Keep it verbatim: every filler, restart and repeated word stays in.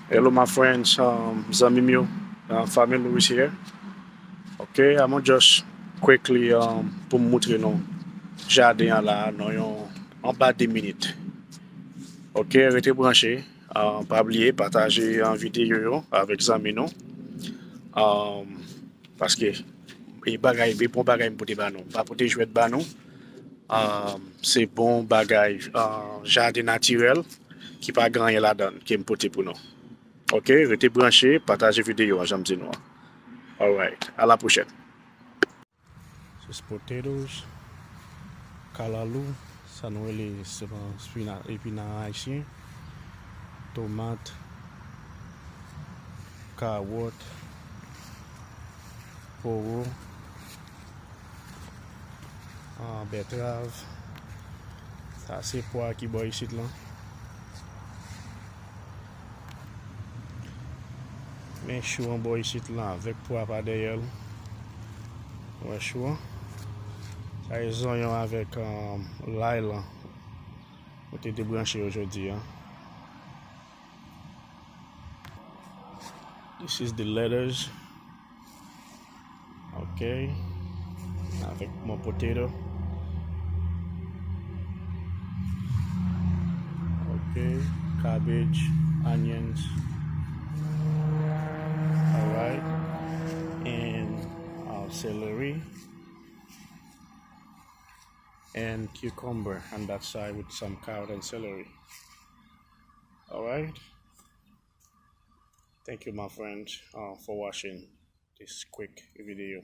Hello my friends, um, zanmi m yo, uh, family who is here. Ok, I'm gonna just quickly, um, pou m moutre nou jaden an la nan yon, anba de minit. Ok, rete branche. Uh, pa bliye pataje, uh, videyo yo avèk zanmi nou. Um, paske e bagay, e bon bagay m pote ba nou. M pa pote jwèt ba nou. Um, se bon bagay, uh, jaden natirèl ki pa gen anyen ladan l ke m pote pou nou. Ok, rete branche, pataje videyo an, jan m di nou an. Alright, a la pwochèn. Sweet potatoes, kalalou, sa nou rele seman spina-, epina ayisyen, tomat, kawòt, powo, ah, bètrav. Sa se pwa ki bò isit lan. Men chou an bò isit lan avèk pwa pa dèyè l. Ou wè chou an? Sa e zonyon avèk, um, lay lan. Mwen te debranche yo jodi a. This is the letters. Ok. Avèk mon potato. Ok. Cabbage, onions. Alright. And, uh, celery. And cucumber on that side with some carrot and celery. Alright. Thank you, my friend, uh, for watching this quick video.